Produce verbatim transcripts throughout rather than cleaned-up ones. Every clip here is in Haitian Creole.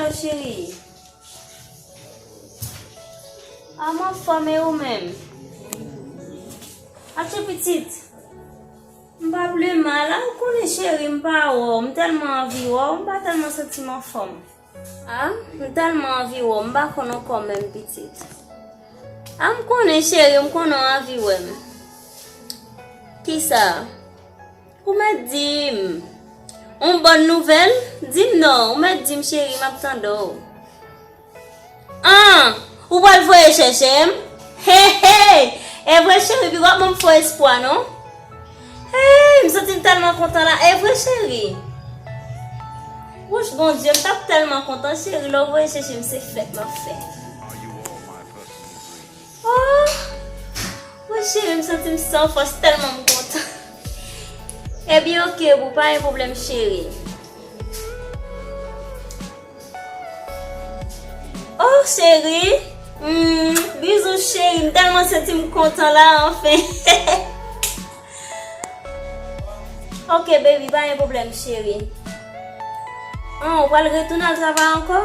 Cheri. A, m anfòm, e ou menm? Atchè pitit. M pa plimen la, ou konnen cheri, m pa wè w, m tèlman anvi wè w, m pa tèlman santi m anfòm. A, m tèlman anvi wè w, m pa konn ankò menm pitit. A, m konnen cheri, m konnen w anvi wè m. Kisa? Ou mèt di m. Yon bòn nouvèl? Di m non, ou mèt di m cheri, m ap tande w. An, ou pral voye chèche m? Hey, hey! E vre cheri, piga w ap ban m fo espwa non. Hey, m santi m tèlman kontan la, e vre cheri. Wouch Bondye, m t ap tèlman kontan cheri, lè w voye chèche m se fèt m ap fè. Oh! Wi cheri, m santi m san fòs tèlman m kontan. Ebyen oke boo, pa gen pwoblèm cheri. Oh cheri, hmm, bizou cheri, m tèlman santi m kontan la anfen. Oke baby, pa gen pwoblèm cheri. An, ou pral retounen al travay ankò?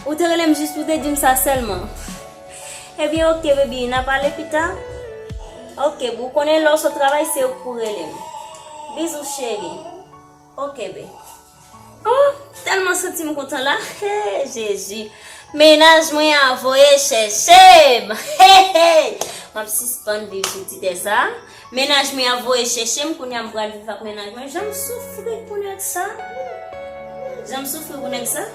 Ou te rele m jis pou te di m sa sèlman. Ebyen oke baby, n a pale pita. Oke boo, ou konnen lè w sot travay se ou k pou rele m. Bizou cheri. Oke baby. Oh, tèlman santi m kontan la. Hey, Jezi. Mennaj mwen a voye chèche m. Hey, hey. M ap sispann viv sou ti tè sa. Mennaj mwen a voye chèche m, kounye a m pral viv ak mennaj mwen. Jan m soufri pou nèg sa. Jan m soufri pou nèg sa.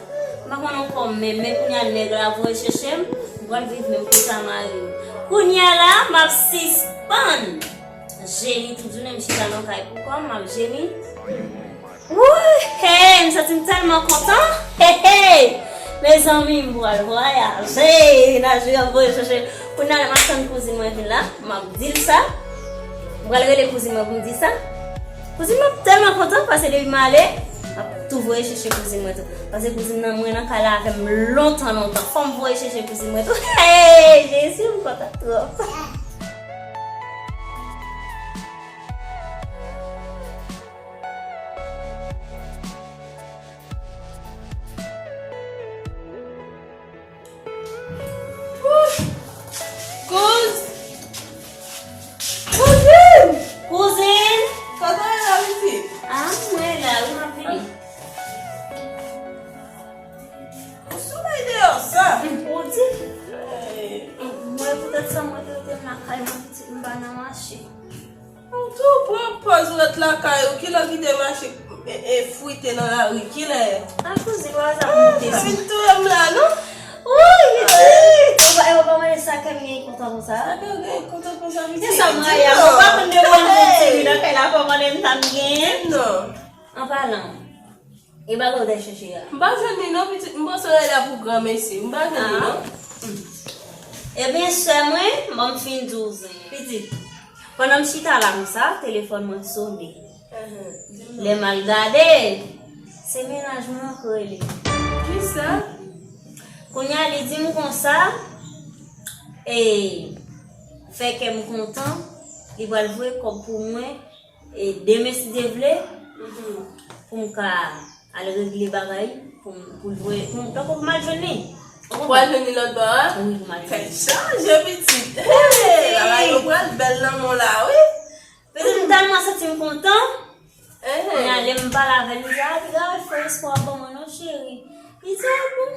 M pa konn ankò menm, men kounye a nèg la voye chèche m. M pral viv menm pou sa mari m. Kounye a la, m ap sispann jemi tout jounen, m chita nan kay pou kò m, m ap jemi. Wouy, hey, m santi m tèlman kontan. Hey, hey. Mezanmi, m pral vwayaje. Mennaj mwen ap voye chèche. Kounye a la, m ap tann kouzin mwen vin la. M ap di l sa. M pral rele kouzin mwen pou m di sa. Kouzin mwen ap tèlman kontan, paske depi m ale, m ap tou voye chèche kouzin mwen tou. Paske kouzin nan mwen nan kay la avè m lontan, lontan. Fò m voye chèche kouzin mwen tou. Hey, Jezi, m kontan twòp. Kouz! Kouzin! Kouzin! Kote w ye la, pitit? A, mwen la, wi, m ap vini. Ou souley deyò sa? Ou di? Mwen poutèt sa, mwen te rete lakay mwen, pitit, m pa nan mache. Ou tou pran pòz ou ret lakay ou, kilè w kite mache e, e, frite nan lari, kilè? A, kouzin, pa sa pou te sa vin touye m la, non? Wouy, pitit! Ou pa, ou pa mande sa kè m gen kontan konsa. Sa kè w gen kontan konsa, pitit? Se sa m rayi a, ou pa konn de mwen bon ti wi nan kay la, fò mande m sa m genyen. Non. An palan. E bagay ou t al chèche a? M pa jwenn li non, pitit. M panse w al la pou granmesi. M pa jwenn li non. Ebyen, sè mwen, ban m fin di w zen. Pitit, pandan m chita la konsa, telefòn mwen sone. Lè m al gade, se mennaj mwen k rele. Kisa? Kounye a, li di m konsa, e, fè kè m kontan, li pral voye kòb pou mwen, e demen si Dye vle, pou m ka al regle bagay, pou m, pou l voye, pou m, tankou pou m al jwenn li. Ou pral jwenn li lòt bò a? Wi, pou m al jwenn li. Tèt chaje, pitit. Hey, bagay yo pral bèl nan men w la, wi. Pitit, m tèlman santi m kontan. Kounye a, lè m pale avè l, li di, a, piga w fè espwa ban mwen non, cheri. Li di, a bon?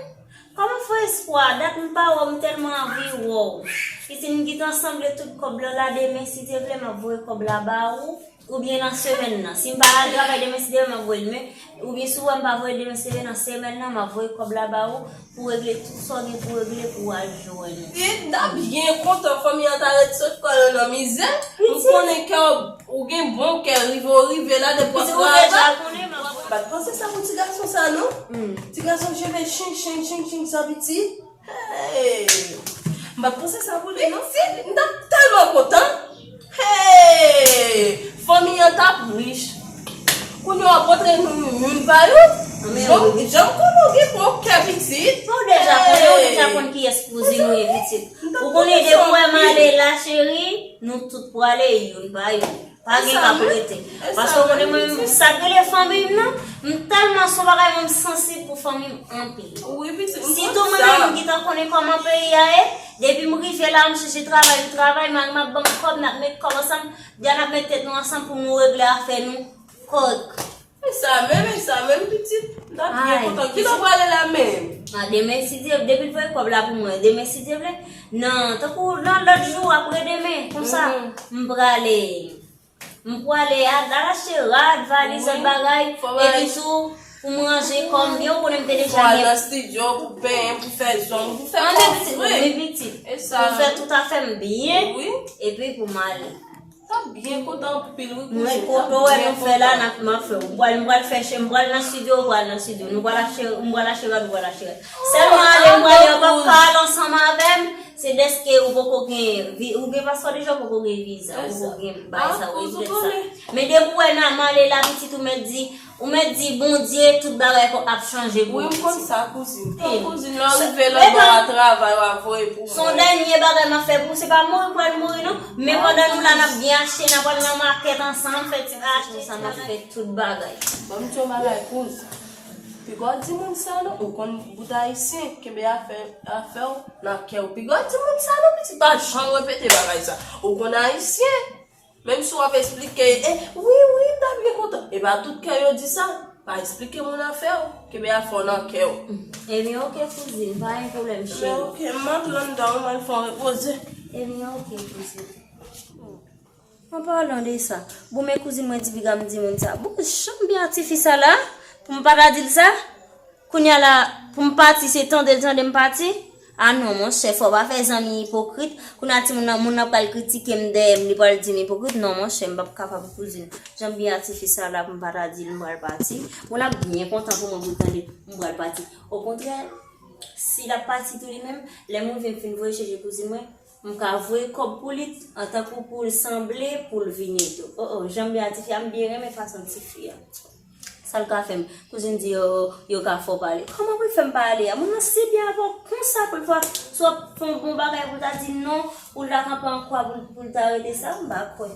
Kòman fè espwa? Dat m pa wè w, m tèlman anvi wè w. Pitit, m gentan sanble tout kòb la la, demen, si Dye vle, m ap voye kòb la ba ou. Oubyen nan semèn nan. Si m pa al travay demen, si Dye vle, m ap voye l. Men, oubyen si w wè m pa voye demen, si Dye vle, nan semèn nan, m ap voye kòb la ba ou pou regle tout sa w gen pou regle pou w al jwenn. Pitit, m ta byen kontan fanmi an ta ret sot kò yo nan mizè. M konnen kè w, ou gen bon kè, rive w rive la depi w ap travay. M pa t panse sa pou ti gason sa non. Ti gason cheve chen, chen, chen, chen sa pitit. Hey! M pa t panse sa pou li non. Pitit, m t ap tèlman kontan. Hey! Fanmi an t ap rich. Kounye a w ap rantre nou youn pa youn. Jan, jan m konnen w gen bon kè pitit. Ou deja konnen, ou deja konn kiyès kouzin ou ye pitit. Ou konnen depi w wè m ale la cheri, nou tout prale youn pa youn. Pa gen k ap rete. Paske w konnen mwen menm, sa k rele fanmi m nan, m tèlman se yon bagay mwen m sansib pou fanmi m anpil. Sitou mwen menm m gentan konnen kòman peyi a ye, depi m rive la, m chèche travay, m travay, mari m ap ban m kòb, n ap met kòb ansanm, deja n ap met tèt nou ansanm pou nou regle afè nou kòrèk. E sa menm, e sa menm, pitit. M ta byen kontan. Kilè w prale la menm? A, demen, si Dye, depi l voye kòb la pou mwen, demen, si Dye vle. Nan, tankou nan lòt jou, apre demen, konsa, m prale. M prale al, al achte rad, valiz, lòt bagay. Epi tou, pou m ranje kò m byen, ou konnen m te deja gen. Fò al nan estidyo pou penyen, pou fè zong, pou fè kò fre. Wi, pitit. Pou m fè tout afè m byen, epi pou m ale. T ap byen kontan anpil wi kouzin. Mwen kote w wè nou fè la, n ap, m ap fè. M pral, m pral fè che, m pral nan estidyo, ou pral nan estidyo. Nou pral achte, m pral achte rad, ou pral achte rad. Sèlman ale, m prale, yo p ap ka al ansanm avè m. Se dèske ou poko gen vi-, ou gen paspò deja, ou poko gen viza, ou poko gen bagay sa, ou gen sa. Men depi w wè nan m ale la, pitit ou mèt di, ou mèt di Bondye, tout bagay ap chanje pou ou. Wi, m konn sa, kouzin. Kouzin, lè w rive lòtbò a travay, w a voye pou mwen. Se yon dènye bagay m ap fè pou ou, se pa mouri m pral mouri non. Men pandan nou la, n ap byen achte, n ap al nan makèt ansanm, fè ti achte sa, n ap fè tout bagay. Ban m di yon bagay, kouz. Piga w di moun sa non, ou konn bout ayisyen, kenbe afè, afè w nan kè w. Piga w di moun sa non, pitit, pa janm repete bagay sa. Ou konn ayisyen. Menm si w ap esplike, e, wi, wi, m ta byen kontan. E pa tout kè yo di sa. Pa esplike moun afè w. Kenbe afè w nan kè w. Ebyen, oke, kouzin, pa gen pwoblèm, cheri. Ebyen, oke, m antre anndan, m al fè yon repoze. Ebyen, oke, kouzin. An palan de sa, bon, men kouzin mwen di piga m di moun sa. Bon, jan m byen ak tifi sa la, pou m pa ta di l sa. Kounye a la, pou m pati, se tande l tande m pati? A non, monchè, fò w pa fè zanmi ipokrit. Kounye a timoun nan, moun nan pral kritike m dèyè m, li pral di m ipokrit. Non, monchè, m p ap kapab kouzin. Jan m byen ak tifi sa la, pou m pa ta di l m pral pati. Bon, l ap byen kontan pou mwen pou l tande m pral pati. Okontrè, si l ap pati tou li menm, lè m rive m fin voye chèche kouzin mwen, m ka voye kòb pou li, antankou pou l sanble, pou l vini tou. O, o, jan m byen ak tifi a, m byen renmen fason tifi a. Sa l ka fè m? Kouzin di yo, yo ka fè w pale. Kòman pou l fè m pale a? Moun nan si byen avè w konsa pou l fè, si w ap fè yon bon bagay pou l ta di non, pou l ta kanpe an kwa, pou l, pou l ta rete sa, m pa kwè.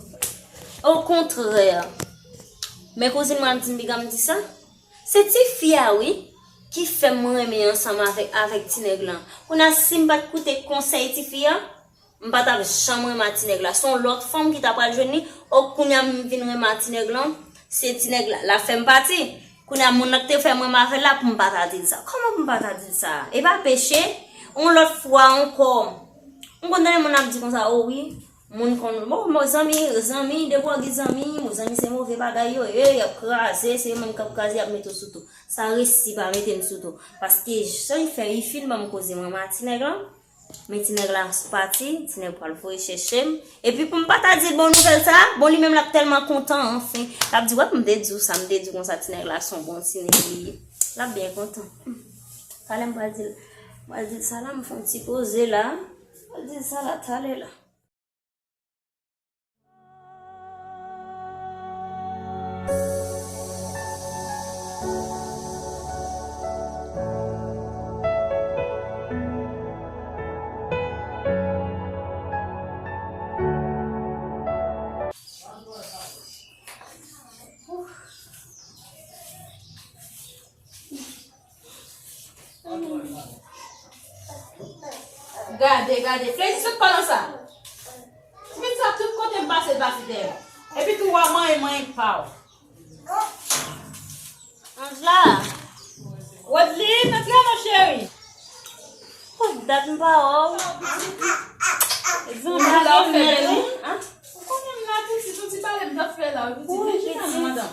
Okontrè, men kouzin mwen ap di m piga m di sa. Se tifi a wi, ki fè m renmen ansanm avèk, avèk ti nèg lan. Kounye a si m pa t koute konsèy tifi a, m pa t ap janm renmen ak ti nèg la. Se yon lòt fanm ki ta pral jwenn li. O, kounye a m vin renmen ak ti nèg lan. Se ti nèg la, l ap fè m pati. Kounye a moun nan ki te fè m renmen avè l la, pou m pa ta di l sa. Kòman pou m pa ta di l sa? E pa peche. Yon lòt fwa ankò, m konn tande moun ap di konsa, o wi, moun konn, bon, bon, zanmi, zanmi, depi w gen zanmi, bon, zanmi se move bagay yo ye, y ap kraze, se yo menm k ap kraze, y ap mete w sou tou. Sa resi pa mete m sou tou. Paske jan l fè, li fin ban m koze mwen, mwen ak ti nèg lan. Men ti nèg la pati, ti nèg pral voye chèche m. Epi pou m pa ta di l bon nouvèl sa, bon li menm l ap tèlman kontan, anfen. L ap di, wè, m te di w sa, m te di w konsa, ti nèg la se yon bon ti nèg li ye. L ap byen kontan. Talè m pral di l, m pral di l sa la, m fè yon ti poze la. M pral di l sa la, talè la. Gade, gade. Fredi sot pa nan sa. Ti pitit sa tout kote m pase, l pase dèyè m. Epi tou w a manyen, manyen pa w. Angela. Rodline, antre non, cheri. Kot dat m pa wè w? Zanmi la ou fè bèl wi. Ou konnen m la pitit, ou ti pale m t ap fè la wi pitit. Wi, pitit.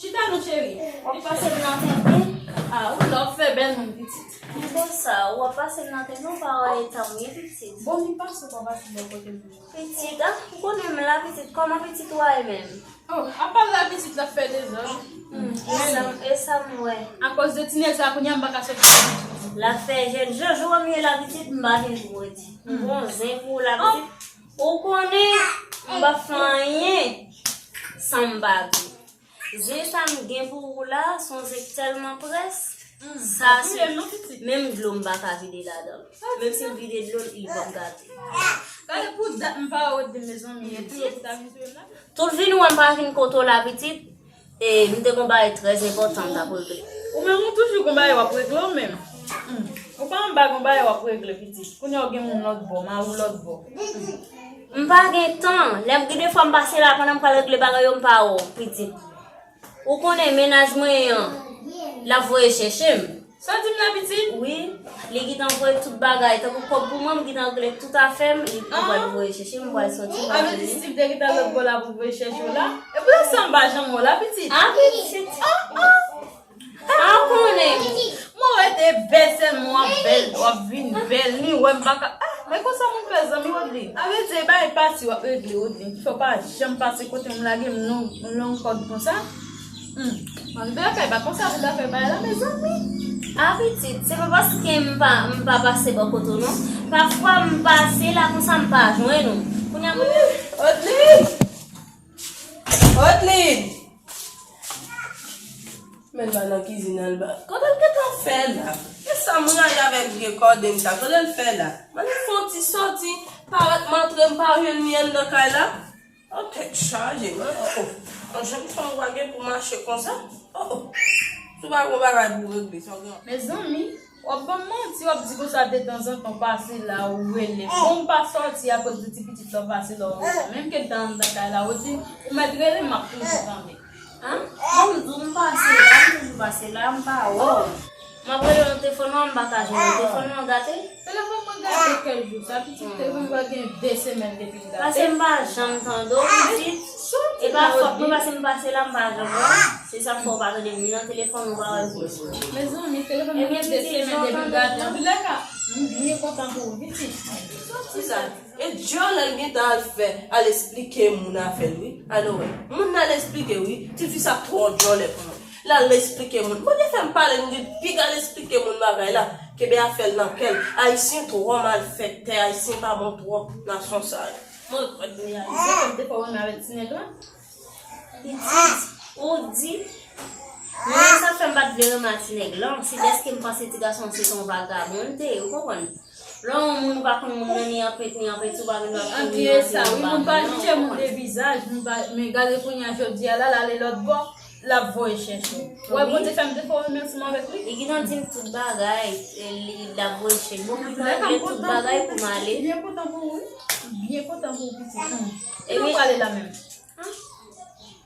Chita non, cheri. W ap pase m nan tenten? A, ou la w fè bèl moun pitit. M konsa, w ap pase m nan tenten, w pa wè eta m ye pitit. Bon, li pase w pa pase bò kote m ye. Pitit, a, ou konnen m la pitit, kòman pitit ou a ye menm? Oh, apa l la pitit l ap fè dezòd. Hmm, e sa m, e sa m wè. Akoz de ti nèg sa kounye a m pa ka soti. L ap fè jèn, jan jou a m ye la pitit, m pa vin pou w di. M gon zen pou w la pitit. Ou konnen, m p ap fè anyen san m pa di. Zen sa m gen pou ou la, se yon zen k tèlman près. Sa se menm dlo m pa ka vide ladan l. Menm si m vide dlo, li p ap gate. Gade pou dat m pa wè Odlin, mezanmi, e tou yo ki ta vin touye m la. Tout vin wè m pa vin kote w la, pitit. E m te gon bagay trè enpòtan m t ap regle. Ou menm ou toujou gon bagay w ap regle ou menm. Hmm. Ou pa anba gon bagay w ap regle, pitit. Kounye a w gen moun lòt bò, mari w lòt bò. Hmm. M pa gen tan. Lè m gen de fwa m pase la pandan m pral regle bagay yo, m pa wè w, pitit. Ou konnen mennaj mwen an, l ap voye chèche m. Sa w di m la, pitit? Wi, li gentan voye tout bagay. Tankou kòb pou mwen, m gentan regle tout afè m, li pral voye chèche m, m pral sòti, m pral vini. Sa vle di Steve te gentan lòt bò la pou voye chèche w la? E pou sa m pa janm wè w la, pitit? A, pitit. A, a. A, konnen. Mwen wè te bèl sèlman, w ap bèl, w ap vin bèl, ni wè m pa ka. A, men konsa moun fè zanmi, Odlin. A vle di, e bagay pati w ap regle, Odlin, ki fè w pa janm pase kote m lage m long, long kòd konsa. Hmm. Mwen rive lakay pa konsa pou ta fè bagay la, mezanmi. A, pitit, se pa paske m pa, m pa pase bò kote w non. Pafwa m pase la konsa m pa jwenn ou. Kounye a mwen. Odlin! Odlin! Men l pa nan kizin nan, l pa. Kote l gentan fè la? E sa m rayi avèk vye kòde m sa, kote l fè la? Mwen fè yon ti sòti, parèt m antre, m pa jwenn li anndan kay la. Oh, tèt chaje, non? Oh, oh. Yon jèn fanm pa gen pou mache konsa. Oh, oh. Si w pa gon bagay pou w regle, sa w gen. Mezanmi, w ap ban m manti, w ap di konsa detanzantan w pase la, ou rele m. Bon, m pa sòti akoz de ti pitit la, w pase la, ou rele m. Menm ke l te anndan kay la, ou di, ou mèt rele m, m ap toujou tande. An? Bon, m di w m pase la, m toujou pase la, m pa wè w. M ap rele w nan telefòn nan, m pa ka jwenn ou. Telefòn nan gate? Telefòn mwen gate kèl jou sa, pitit, telefòn mwen gen de semèn depi l gate. Paske m pa janm tande w, pitit. E pa fòt mwen, paske m pase la, m pa janm wè w. Se sa k fè w pa tande m ni nan telefòn, ou pa wè m plis. Mezanmi, telefòn mwen gen de semèn depi l gate. Antoulèka, m byen kontan pou ou, pitit. Sòti la. E dyòlè l gentan al fè, al esplike moun afè l, wi. Alò, wè. Moun nan al esplike, wi. Tifi sa twò dyòlè pou mwen. L al esplike moun. Bondye fè m pale, m di, piga al esplike moun bagay la. Kenbe afè l nan kè l. Ayisyen twò malfektè, Ayisyen pa bon twòp nan sans sa yo. Mwen kwè m reyalize ke m te fè w renmen avèk ti nèg lan. Pitit, ou di, men sa fè m pa t vle renmen ak ti nèg lan. Se dèske m panse ti gason an se t on vagabon l te ye, ou konprann? Lè w yon moun ou pa konn moun nan, ni anpent, ni anpent, si w pa vin w ap kouri nan se yon vagabon, ou konprann? Moun pa jije moun de vizaj, moun pa, men gade kounye a jodi a la, l ale lòt bò, l ap voye chèche w. Wè, Bondye fè m te fè w renmen ansanm avèk li. Li gentan di m tout bagay, e, li, l ap voye chèche m. Bon, m gentan regle tout bagay pou m ale. M byen kontan pou ou, wi. M byen kontan pou ou, pitit. Kote w prale la menm? An?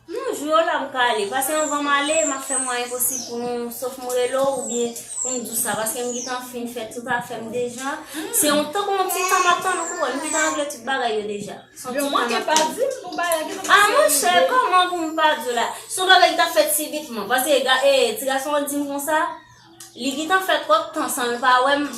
Non, jou yo la m ka ale. Paske anvan m ale, m ap fè mwayen posib pou nou, sof m rele w oubyen pou m di w sa. Paske m gentan fin fè tout afè m deja. Se yon tankou yon ti tan m ap tann ou, konprann. M gentan regle tout bagay yo deja. Se yon ti tan m ap tann. Yo manke pa di m pou bagay la gentan pase. A, monchè, kòman pou m pa di w la? Se yon bagay ki t ap fèt sibitman. Paske, ga-, e, ti gason an di m konsa, li gentan fè twòp tan san l pa wè m.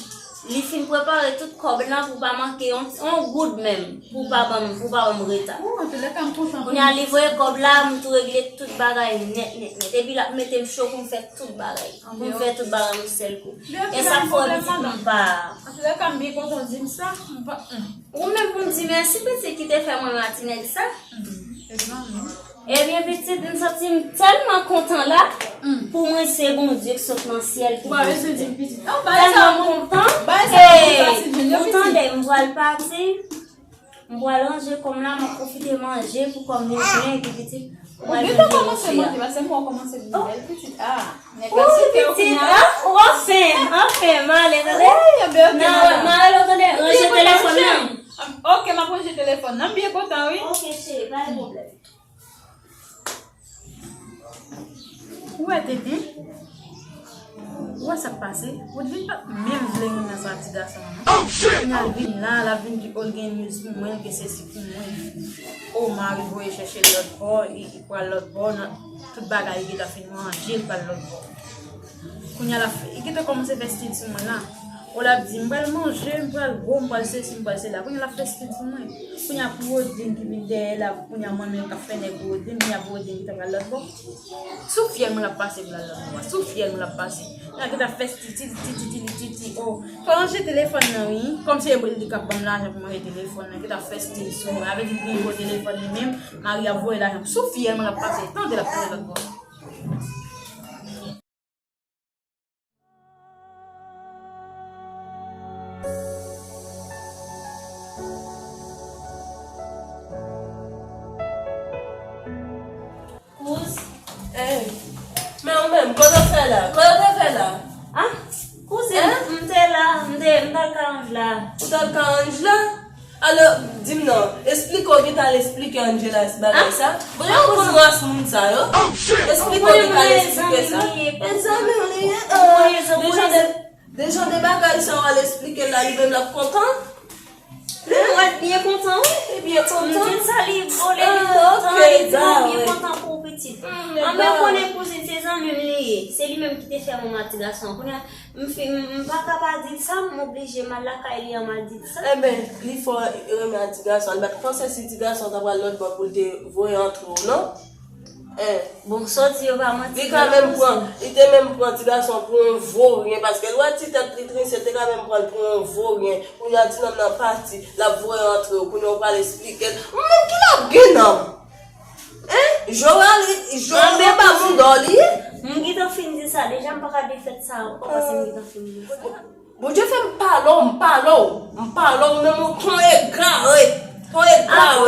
Li fin prepare tout kòb lan pou pa manke yon, yon goud menm, pou pa ban m, pou pa wè m reta. Ou, antoulèka, m kontan pou ou. Kounye a, li voye kòb la, m tou regle tout bagay nèt, nèt, nèt. Epi l ap mete m cho pou m fè tout bagay. Pou m fè tout bagay yon sèl kou. E sa k fè w pitit m pa. Antoulèka, m byen kontan w di m sa. M pa, hmm. Ou menm pou m di mèsi pitit ki te fè mwen renmen ak ti nèg sa. Hmm. Ebyen, pitit, m santi m tèlman kontan la, pou mwen se Bondye k sot nan syèl ki bezwen. Tèlman m kontan. Ou tande, m pral pati, m pral ranje kò m la, m ap pwofite manje pou kò m vin plen, epi pitit, m pral jwenn yon chè a. Ou gentan kòmanse manje, paske m wè w kòmanse vin bèl, pitit. Ah, nèg la site w kounye a. Ou anfen, anfen, m ale, tande. Wi, anben, ok, madanm. M ale, tande, ranje telefòn nan. Ok, m ap ranje telefòn nan, m byen kontan, wi. Ok, cheri, pa gen pwoblèm. Ou wè, tenten? Ou wè sa k pase? Woodline pa t menm vle renmen sa ti gason an, non. Kounye a l vin la, l ap vin di, o, l gen news pou mwen, l gen sesi pou mwen. O, mari voye chèche l lòt bò, li, li pral lòt bò, nan tout bagay li gentan fin ranje, l pral lòt bò. Kounye a l ap fè, li gentan kòmanse fè stil sou mwen la. O, l ap di, m pral manje, m pral gwo, m pral sesi, m pral sela. Kounye a l ap fè stil sou mwen. Kounye a pou Rodin ki vin dèyè la, kounye a manman l k ap fè nèg pou Rodin, kounye a pou Rodin ki ta pral lòt bò. Sou fyèl mwen l ap pase pou l al lòt bò. Sou fyèl mwen l ap pase. Kounye a ki ta fè stil, ti, ti, ti, ti, ti, ti, o. Fò l ranje telefòn nan, wi. Kòmsi e li k ap ban m lajan pou m ranje telefòn nan, ki ta fè stil sou mwen. Avèk li gen gwo telefòn li menm, mari ap voye lajan. Sou fyèl mwen l ap pase. Tande l ap pase lòt bò. Kòman w te fè la? Ah, kouzin, m te la, m te, m t al kay Ange la. Ou t al kay Ange la? Alò, di m non, esplike w gentan al esplike Angela bagay sa. Bon, ou konn ras moun sa yo? Esplike w gentan al esplike sa. E zanmi w li ye. Dejan de, dejan de bagay sa w al esplike l la, li menm l ap kontan. Mwen byen kontan, wi. Li byen kontan. M di sa, li vole, li kontan, li di mwen byen kontan pou ou pitit. An, men konnen kouzin se zanmi m li ye. Se li menm ki te fè mwen mal ti gason. Kounye a, m fi, m, m pa ka pa di l sa, m oblije m al lakay li an, m al di l sa. Enben, li fò renmen al ti gason. Li pa t panse si ti gason ta pral lòt bò pou l te voye antre w, non? Eh. Bon, sòti yo pa manti. Li ka menm pran, li te menm pran ti gason pou yon voryen, paske l wè ti tèt li trisye, l te ka menm pran l pou yon voryen. Kounye a ti nonm nan pati, l ap voye antre yo, kounye a w pral esplike l. Moun ki l ap gen nanm? Hein? Joel, Joel pa moun dò li ye? M gentan fin di sa, deja m pa ka defèt sa ankò, paske m gentan fin di sa. Bondye fè m pale w, m pale w, m pale w, men ou t on egare, t on egare.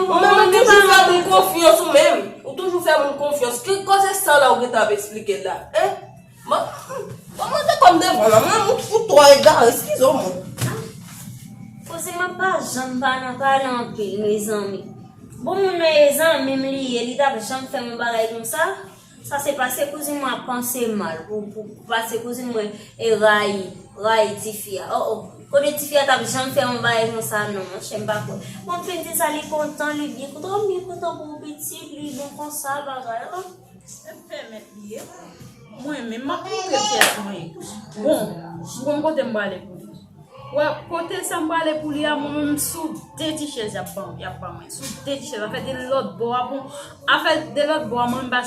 Ou menm ou toujou fè moun konfyans ou menm. Ou toujou fè moun konfyans. Ki koze sa la ou gentan ap esplike la? Hein? Bon, bon, mwen se kòm devan la, mwen ou fout twò egare, eskize w mwen. Koze m ap pa janm pa nan pale anpil, mezanmi. Bon, moun nan e zanmi m li ye, li t ap janm fè m yon bagay konsa? Sa se paske kouzin mwen ap panse mal pou, pou, pou paske kouzin mwen e rayi, rayi tifi a. Oh, oh. Kote tifi a t ap janm fè yon bagay konsa non, monchè, m pa kwè. Bon, m fin di sa, li kontan, li byen kontan, m byen kontan pou pitit, li bon konsa, bagay, oh. Se pèmèt li ye. Mwen menm, m ap montre l kiyès mwen ye. Bon, m konn kote m prale pou li. Wè, kote sa m prale pou li a, mwen menm sou de ti chèz y ap ban, y ap ban mwen. Sou de ti chèz. Afè de lòt bò a, bon, afè de lòt bò a, mwen menm pa,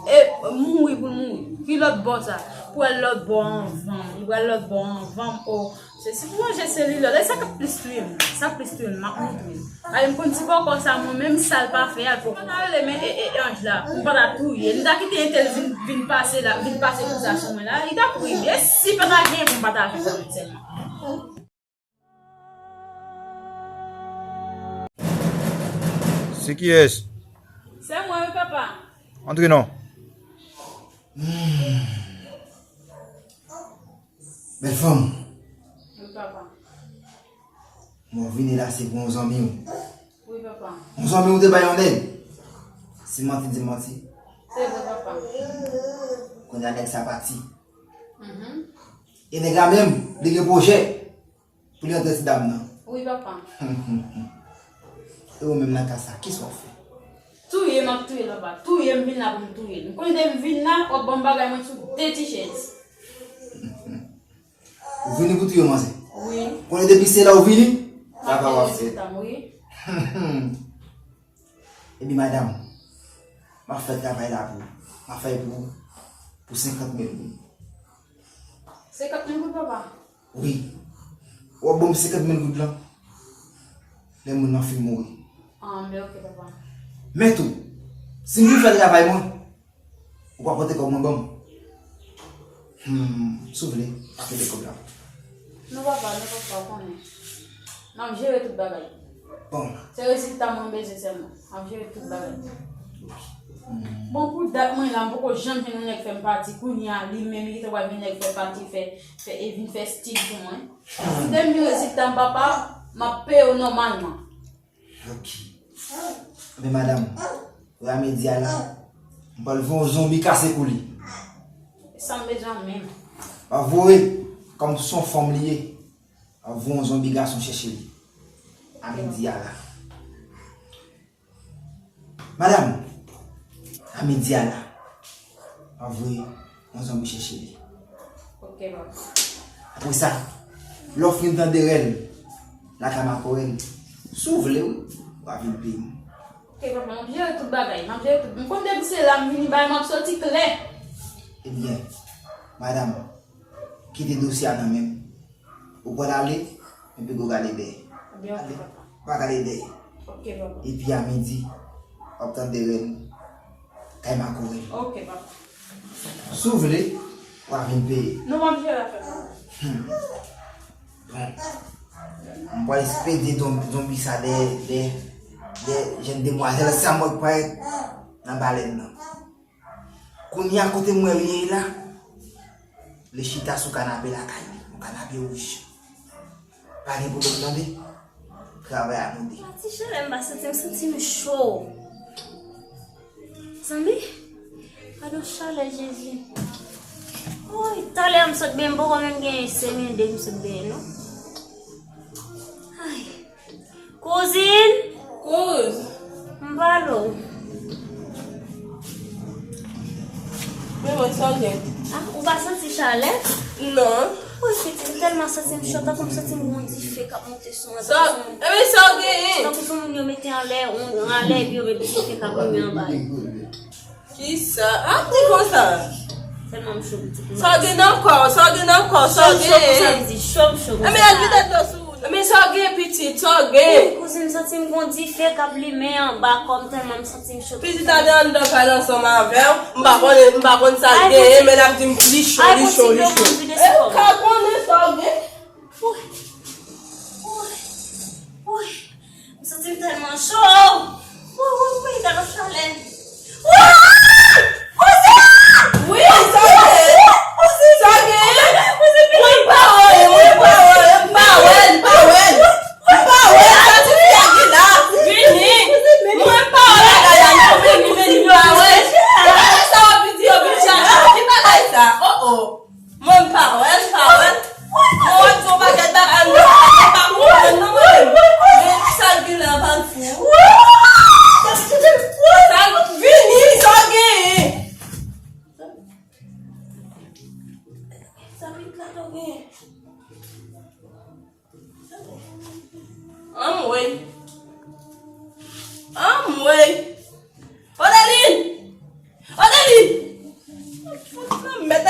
e, mouri pou l mouri. Ki lòt bò sa? Pou al lòt bò a anvan m. Li pral lòt bò a anvan m. O, se si pou manje se li lòt. E sa k ap plis touye m. Sa k plis touye m, m ap montre l. Ay, m konn ti bòkò sa, mwen menm sa l pa fè a, l poko. Mwen ta rele men e, e, e, Ange la, m pa ta touye l. M ta kite entèl vin, vin pase la, vin pase konsa sou mwen la, li t ap ri m. E si pa ta gen pou m pataje sa avè l sèlman. Se kiyès? Se mwen, wi, papa. Antre non. Bèl fanm. Wi, papa. Mwen vini la, se pou yon zanmi w. Wi, papa. Yon zanmi w te bay yon nèg. Si manti, di manti. Se vre, papa. Kounye a nèg sa pati. Mhm. E nèg la menm, li gen pwojè pou li antre ti dam nan. Wi, papa. E ou menm nan ka sa, kisa w fè? Touye, m ap touye l, papa. Touye, m vin la pou m touye l. M konnen depi m vin la, w ap ban m bagay mwen sou de ti chèz. Ou vini pou touye manzè? Wi. Konnen depi se la ou vini, travay w ap fè. Wi. Epi madanm, m ap fè travay la pou ou. M ap fè pou ou pou senkant mil goud. Senkant mil goud, papa? Wi. W ap ban m senkant mil goud lan lè moun nan fin mouri. Ah, men ok, papa. Men tou, si m vin fè travay mwen, ou pa pote kòb mwen ban m? Hmm, si w vle, pa pote kòb la. Non, papa, non, papa, ou konnen. M ap jere tout bagay. Bon. Se rezilta mwen bezwen sèlman. M ap jere tout bagay. Hmm. Bon, pou dat mwen la, m poko janm jwenn yon nèg fè m pati. Kounye a, li menm, li gentan pral vin nèg fè pati, fè, fè, e vin fè stil pou mwen. Si te m jwenn rezilta m, papa, m ap peye w nòmalman. Ok. Men madanm, wè a midi a la, m pral voye yon zonbi kase kou li. Sa m bezwen menm. M ap voye, kòm se yon fanm li ye, m ap voye yon zonbi gason chèche li. A midi a la. Madanm, a midi a la, m ap voye yon zanmi chèche li. Ok, papa. Apre sa, lè w fin tande rèl lakay makorèl, si w vle, wi, w a vin peye m. Ok, papa, m ap jere tout bagay, m ap jere tout. M konn depi se la m vini, bagay m ap soti klè. Ebyen, madanm, kite dosye a nan men m. Ou pral ale, epi ou gade dèyè. Ebyen, ok, papa. Pa gade dèyè. Ok, papa. Epi a midi, w ap tande rèl kay makorèl. Ok, papa. Si w vle, w a vin peye. Non, m ap jere afè sa. Hmm. Bon. M pral espedye zon-, zonbi sa dèyè, dèyè, dèyè jèn demwazèl sa mwen k parèt nan balèn nan. Kounye a kote m wè l ye la, li chita sou kanape lakay li, yon kanape wouj. Pa gen pwoblèm tande. Travay a nou de. Ti chalè m pa santi, m santi m cho. Zanmi, gade yon chalè Jezi. Woy, talè a m sot benyen, m poko menm gen senk minit depi m sot benyen non. Ay. Kouzin! Kouz! M pale w. Men mwen sa w gen? Ah, ou pa santi chalè? Non. Woy, pitit, m tèlman santi m cho, tankou m santi m gon dife k ap monte sou mwen. Sa, tankou se yon, ebyen sa w genyen? Tankou se yon moun yo mete anlè, yon, anlè, epi yo met dife k ap limen anba yo. Kisa? Ah, di konsa. Tèlman m cho, pitit. Sa w gen nan kò w? Sa w gen nan kò w? Sa w gen? Cho, cho, konsa m di, cho, m cho, konsa. Ebyen al vide dlo sou ou. Ebyen sa w gen, pitit? Sa w gen? Wi, kouzin, m santi m gon dife k ap limen anba kò m, tèlman m santi m cho. Pitit, ale anndan kay la ansanm avè w. M pa konnen, m pa konn sa l genyen, men l ap di m li cho, li cho, li cho. E ou ka konnen sa w gen? Woy! Woy! Woy! M santi m tèlman cho! Woy, woy, woy, gade yon chalè! Woy! Kouzin! Wi, sa w gen? Kouzin! Sa w gen? Kouzin, mwen pa wè, mwen pa wè, m pa wè, m pa wè. M pa wè, sa ti fi a gen la. Vini. Mwen pa wè bagay la non, vini, vini, m pa wè. Gade sa w ap di yo vin chache. Ki bagay sa? Oh, oh. Mwen m pa wè l, m pa wè l. Mwen wè m di yon pakèt bagay, mwen pa konprann non mwen menm. Men sa l gen la pa l fou. Sa l vini, sa l genyen. Sa pitit la tou genyen. Anmwey. Anmwey. Odeline! Odeline! Fòk nan mèt